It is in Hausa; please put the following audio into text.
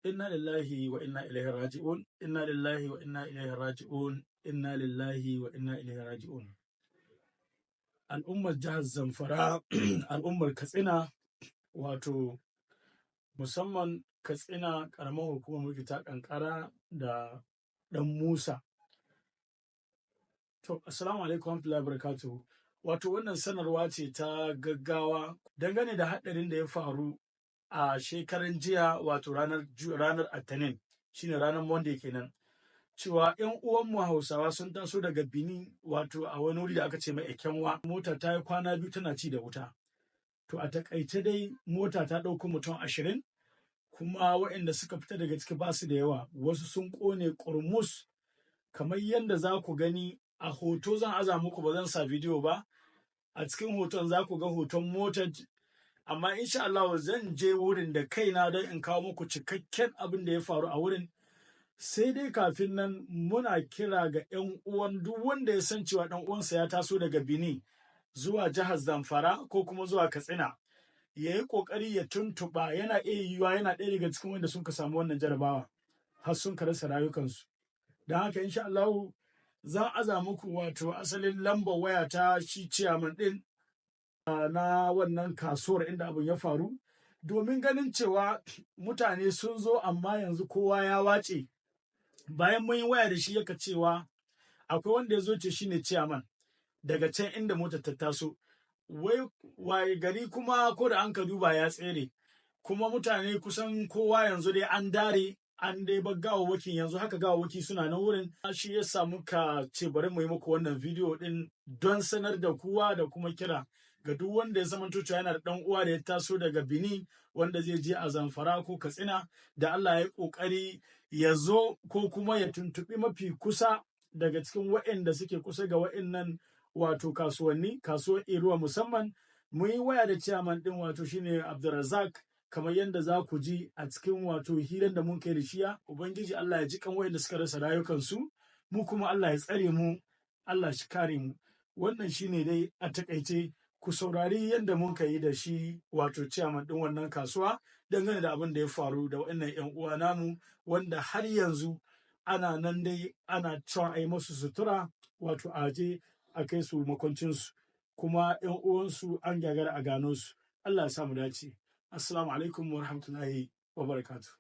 Inna lillahi wa inna ilaihi raji'un. Inna lillahi wa inna ilaihi raji'un. Inna lillahi wa inna ilaihi raji'un. Al'ummar jihar Zamfara, al'ummar Katsina, wato musamman Katsina, ƙaramar hukumar mulki ta Kankara da Ɗan Musa. To, assalamu alaikum warahmatullahi wabarakatuhu. Wato wannan sanarwa ce ta gaggawa dangane da haɗarin da ya faru a shekaran jiya, wato ranar Atanin, shine ranar Monday kenan. Cewa ‘yan uwanmu Hausawa sun taso daga Benin, wato a wani wuri da aka ce mai Ekenwa. Mota ta yi kwana 2 tana ci da wuta. To, a takaice dai mota ta ɗauko mutum 20, kuma waɗanda suka fita daga ciki ba su da yawa, wasu sun ƙone ƙurmus kamar yadda za ku gani a hoto. Zan aza muku, ba zan sa bidiyo ba. A cikin hoton za ku ga hoton motar, amma insha Allah zan je wurin da kaina don in kawo muku cikakken abin da ya faru a wurin. Sai dai kafin nan, muna kira ga 'yan uwan duk wanda ya san cewa ɗan uwansa ya taso daga Benin zuwa jihar Zamfara ko kuma zuwa Katsina, ya yi ƙoƙari ya tuntuɓa. Yana iya yiwuwa yana ɗaya daga cikin wanda sun ka samu wannan jarabawa har sun ka rasa rayukansu. Don haka, insha Allah zan aza muku wato asalin lambar waya ta shi ciyaman ɗin na wannan kasuwar inda abin ya faru, domin ganin cewa mutane sun zo, amma yanzu kowa ya wace. Bayan mun yi waya da shi, yaka cewa akwai wanda ya zo ce shine ciyaman daga can inda motar ta taso. Wai waye gari kuma ko da an ka duba ya tsere. Kuma mutane kusan kowa yanzu dai an dare, an dai bar gawawwakin. Yanzu haka gawawwaki suna nan wurin. Shi ya sa muka ce bari mu yi muku wannan bidiyo din don sanar da kowa da kuma kira ga duk wanda ya zamanto cewa yana da dan uwa da ya taso daga Benin wanda zai je a Zamfara ko Katsina, da Allah ya kokari ya zo ko kuma ya tuntubi mafi kusa daga cikin waɗanda suke kusa ga waɗannan wato kasuwanni, kasuwar Iruwa musamman. Mun yi waya da ciyaman din, wato shine Abdulrazak, kamar yadda za ku ji a cikin wato hirar da mun kai da shiya. Ubangiji Allah ya ji kan waɗanda suka rasa rayukansu, mu kuma Allah ya tsare mu, Allah shi kare mu. Wannan shine dai a takaice. Ku saurari yadda mun yi da shi, wato ciyaman din wannan kasuwa, dangane da abin da ya faru da waɗannan 'yan uwa namu, wanda har yanzu ana nan dai ana cewa a yi masu sutura, wato a je a kai su makwancinsu, kuma 'yan uwansu an gagara a gano su. Allah ya sa mu dace. Assalamu alaikum wa rahmatullahi wa barakatuh.